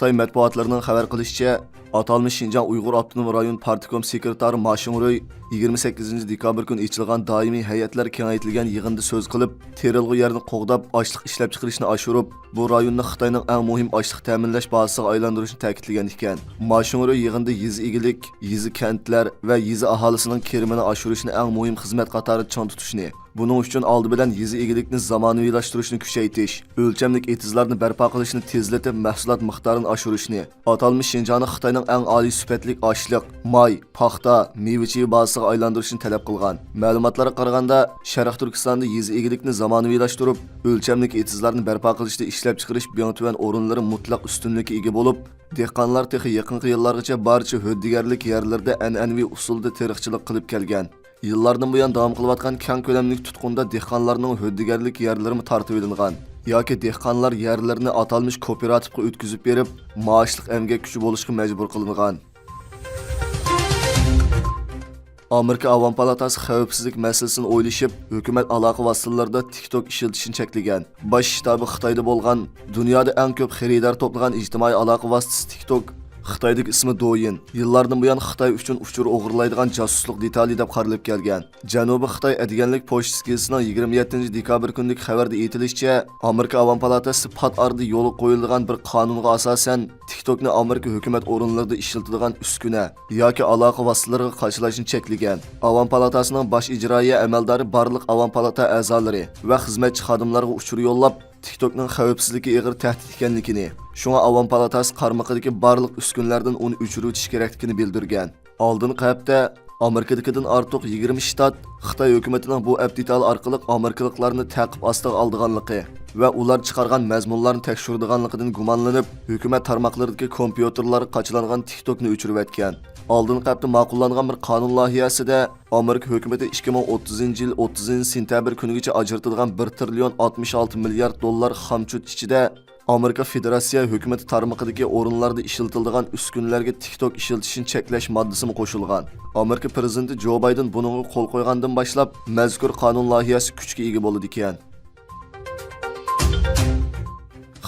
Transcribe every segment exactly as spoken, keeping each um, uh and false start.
خىتاي مەتبۇئاتلىرىنىڭ خەۋەر قىلىشىچە، ئاتالمىش شىنجاڭ ئۇيغۇر ئاپتونوم رايون پارتكوم سېكرېتارى ما شىڭرۇي يىگىرمە سەككىزىنچى دېكابىر كۈنى ئېچىلغان دائىمىي ھەيئەتلەر كېڭەيتىلگەن يىغىندا سۆز قىلىپ، تېرىلغۇ يەرنى قوغداپ، ئاشلىق ئىشلەپچىقىرىشنى ئاشۇرۇپ، بۇ رايوننى خىتاينىڭ ئەڭ مۇھىم ئاشلىق تەمىنلەش بازىسىغا ئايلاندۇرۇشنى تەكىتلىگەن ئىكەن. ما شىڭرۇي يىغىندا يېزا ئىگىلىك، يېزا، كەنتلەر ۋە يېزا ئاھالىسىنىڭ كىرىمىنى ئاشۇرۇشنى ئەڭ مۇھىم خىزمەت قاتارىدا چىڭ تۇتۇشنى، بۇنىڭ ئۈچۈن ئالدى بىلەن يېزا ئىگىلىكنى زامانىۋىلاشتۇرۇشنى كۈچەيتىش، ئۆلچەملىك ئېتىزلارنى بەرپا قىلىشنى تېزلىتىپ، مەھسۇلات مىقدارىنى ئاشۇرۇشنى، ئاتالمىش شىنجاڭنى خىتاينىڭ ئەڭ ئالىي سۈپەتلىك ئاشلىق، ماي، پاختا، مېۋە-چېۋە بازىسىغا ئايلاندۇرۇشنى تەلەپ قىلغان. مەلۇماتلارغا قارىغاندا، شەرقىي تۈركىستاندا يېزا ئىگىلىكنى زامانىۋىلاشتۇرۇپ، ئۆلچەملىك ئېتىزلارنى بەرپا قىلىشتا ئىشلەپچىقىرىش بىڭتۈەن ئورۇنلىرى مۇتلەق ئۈستۈنلۈككە ئىگە بولۇپ، دېھقانلار تېخى يېقىنقى يىللارغىچە بارچە ھۆددىگەرلىك يەرلىرىدە ئەنئەنىۋى ئۇسۇلدا تېرىقچىلىق قىلىپ كەلگەن. يىللاردىن بۇيان داۋام قىلىۋاتقان كەڭ كۆلەملىك تۇتقۇندا دېھقانلارنىڭ ھۆددىگەرلىك يەرلىرىمۇ تارتىۋېلىنغان ياكى دېھقانلار يەرلىرىنى ئاتالمىش كوپىراتىپقا ئۆتكۈزۈپ بېرىپ، مائاشلىق ئەمگەك كۈچى بولۇشقا مەجبۇر قىلىنغان. ئامېرىكا ئاۋام پالاتاسى خەۋپسىزلىك مەسىلىسىنى ئويلىشىپ، ھۆكۈمەت ئالاقە ۋاسىتىلىرىدا تىك توك ئىشلىتىشنى چەكلىگەن. باش شتابى خىتايدا بولغان، دۇنيادا ئەڭ كۆپ خېرىدار توپلىغان ئىجتىمائىي ئالاقە ۋاسىتىسى تىك توك، خىتايدىكى ئىسمى دويىن، يىللاردىن بۇيان خىتاي ئۈچۈن ئۇچۇر ئوغرىلايدىغان جاسۇسلۇق دېتالى دەپ قارىلىپ كەلگەن. جەنۇبىي خىتاي ئەتىگەنلىك پوچتا گېزىتىنىڭ يىگىرمە يەتتىنچى دېكابىر كۈنىدىكى خەۋەردە ئېيتىلىشىچە، ئامېرىكا ئاۋام پالاتاسى پات ئارىدا يولغا قويۇلىدىغان بىر قانۇنغا ئاساسەن، تىك توكنى ئامېرىكا ھۆكۈمەت ئورۇنلىرىدا ئىشلىتىدىغان ئۈسكۈنە ياكى ئالاقە ۋاسىتىلىرىغا قاچىلاشنى چەكلىگەن. ئاۋام پالاتاسىنىڭ باش ئىجرائىيە ئەمەلدارى بارلىق ئاۋام پالاتا ئەزالىرى ۋە خىزمەتچى خادىملارغا ئۇچۇر يوللاپ، تىك توكنىڭ خەۋپسىزلىككە ئېغىر تەھدىت ئىكەنلىكىنى، شۇڭا ئاۋام پالاتاسى قارمىقىدىكى بارلىق ئۈسكۈنىلەردىن ئۇنى ئۆچۈرۈۋېتىش كېرەكلىكىنى بىلدۈرگەن. ئالدىنقى ھەپتە ئامېرىكىدىكىدىن ئارتۇق يىگىرمە شتات خىتاي ھۆكۈمىتىنىڭ بۇ ئەپ دېتالى ئارقىلىق ئامېرىكىلىقلارنى تەقىب ئاستىغا ئالىدىغانلىقى ۋە ئۇلار چىقارغان مەزمۇنلارنى تەكشۈرىدىغانلىقىدىن گۇمانلىنىپ، ھۆكۈمەت تارماقلىرىدىكى كومپيۇتېرلارغا قاچىلانغان تىك توكنى ئۆچۈرۈۋەتكەن. ئالدىنقى ھەپتە ماقۇللانغان بىر قانۇن لايىھەسىدە، ئامېرىكا ھۆكۈمىتى ئىككى مىڭ ئوتتۇزىنچى يىل ئوتتۇزىنچى سېنتەبىر كۈنىگىچە ئاجرىتىدىغان بىر تىرىليون ئاتمىش ئالتە مىليارد دوللار خامچوت ئىچىدە ئامېرىكا فېدېراتسىيە ھۆكۈمىتى تارمىقىدىكى ئورۇنلاردا ئىشلىتىلىدىغان ئۈسكۈنىلەرگە تىك توك ئىشلىتىشنى چەكلەش ماددىسىمۇ قوشۇلغان. ئامېرىكا پىرېزىدېنتى جو بايدېن بۇنىڭغا قول قويغاندىن باشلاپ، مەزكۇر قانۇن لايىھەسى كۈچكە ئىگە بولىدىكەن.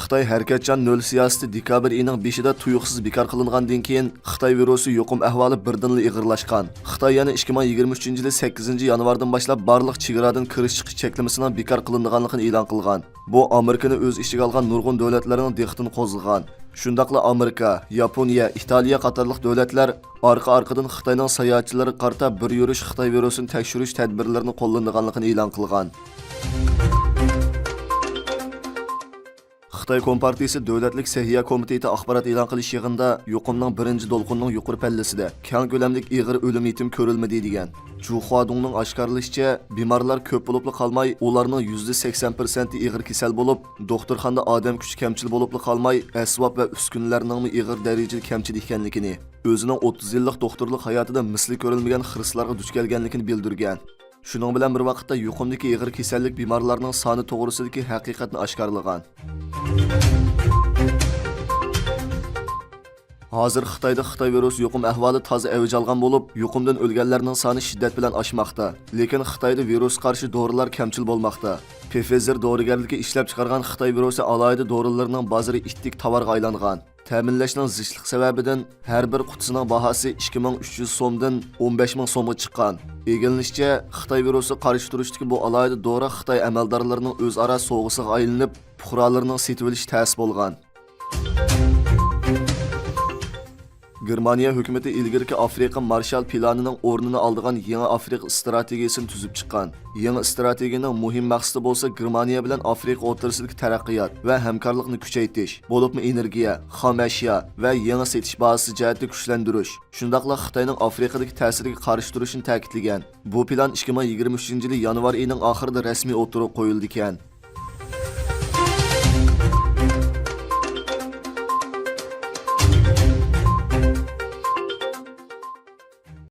خىتاي ھەرىكەتچان نۆل سىياسىتى دېكابىر ئېيىنىڭ بېشىدا تۇيۇقسىز بىكار قىلىنغاندىن كېيىن، خىتاي ۋىرۇسى يۇقۇم ئەھۋالى بىردىنلا ئېغىرلاشقان. خىتاي يەنە ئىككى مىڭ يىگىرمە ئۈچىنچى يىلى سەككىزىنچى يانۋاردىن باشلاپ بارلىق چېگرادىن كىرىش چىقىش چەكلىمىسىنىڭ بىكار قىلىنىدىغانلىقىنى ئېلان قىلغان. بۇ ئامېرىكىنى ئۆز ئىچىگە ئالغان نۇرغۇن دۆلەتلەرنىڭ دىققىتىنى قوزغىغان. شۇنداقلا ئامېرىكا، ياپونىيە، ئىتالىيە قاتارلىق دۆلەتلەر ئارقا-ئارقىدىن خىتاينىڭ ساياھەتچىلىرىگە قارىتا بىر يۈرۈش خىتاي ۋىرۇسىنى تەكشۈرۈش تەدبىرلىرىنى قوللىنىدىغانلىقىنى ئېلان قىلغان. خىتاي كومپارتىيىسى دۆلەتلىك سەھىيە كومىتېتى ئاخبارات ئېلان قىلىش يىغىنىدا يۇقۇمنىڭ بىرىنچى دولقۇنىنىڭ يۇقىرى پەللىسىدە كەڭ كۆلەملىك ئېغىر ئۆلۈم يېتىم كۆرۈلمىدى، دېگەن. جۇ خۇادۇڭنىڭ ئاشكارىلىشىچە، بىمارلار كۆپ بولۇپلا قالماي، ئۇلارنىڭ يۈزدە سەكسەن پىرسەنتى ئېغىر كېسەل بولۇپ، دوختۇرخانىدا ئادەم كۈچى كەمچىل بولۇپلا قالماي، ئەسۋاب ۋە ئۈسكۈنىلەرنىڭمۇ ئېغىر دەرىجىدە كەمچىل ئىكەنلىكىنى، ئۆزىنىڭ ئوتتۇز يىللىق دوختۇرلۇق ھاياتىدا مىسلى كۆرۈلمىگەن خىرىسلارغا دۇچ كەلگەنلىكىنى بىلدۈرگەن. شۇنىڭ بىلەن بىر ۋاقىتتا، يۇقۇمدىكى ئېغىر كېسەللىك بىمارلارنىڭ سانى توغرىسىدىكى ھەقىقەتنى ئاشكارىلىغان. ھازىر خىتايدا خىتاي ۋىرۇسى يۇقۇم ئەھۋالى تازا ئەۋج ئالغان بولۇپ، يۇقۇمدىن ئۆلگەنلەرنىڭ سانى شىددەت بىلەن ئاشماقتا. لېكىن خىتايدا ۋىرۇسقا قارشى دورىلار كەمچىل بولماقتا. پفېزېر دورىگەرلىكى ئىشلەپچىقارغان خىتاي ۋىرۇسى ئالاھىدە دورىلىرىنىڭ بازىرى ئىتتىك تاۋارغا ئايلانغان. تەمىنلەشنىڭ زىچلىقى سەۋەبىدىن ھەر بىر قۇتىسىنىڭ باھاسى ئىككى مىڭ ئۈچ يۈز سومدىن ئون بەش مىڭ سومغا چىققان. ئىگىلىنىشىچە، خىتاي ۋىرۇسىغا قارشى تۇرۇشتىكى بۇ ئالاھىدە دورا خىتاي ئەمەلدارلىرىنىڭ ئۆزئارا سوۋغىسىغا ئايلىنىپ، پۇقرالىرىنىڭ سېتىۋېلىش تەس بولغان. گېرمانىيە ھۆكۈمىتى ئىلگىرىكى ئافرىقا مارشال پىلانىنىڭ ئورنىنى ئالىدىغان يېڭى ئافرىقا ئىستراتېگىيىسىنى تۈزۈپ چىققان. يېڭى ئىستراتېگىيىنىڭ مۇھىم مەقسىتى بولسا گېرمانىيە بىلەن ئافرىقا ئوتتۇرىسىدىكى تەرەققىيات ۋە ھەمكارلىقنى كۈچەيتىش، بولۇپمۇ ئېنېرگىيە، خام ئەشيا ۋە يېڭى سېتىش بازىسى جەھەتتە كۈچلەندۈرۈش، شۇنداقلا خىتاينىڭ ئافرىقىدىكى تەسىرىگە قارشى تۇرۇشىنى تەكىتلىگەن. بۇ پىلان ئىككى مىڭ يىگىرمە ئۈچىنچى يىلى يانۋار ئېيىنىڭ ئاخىرىدا رەسمىي ئوتتۇرىغا قويۇلىدىكەن.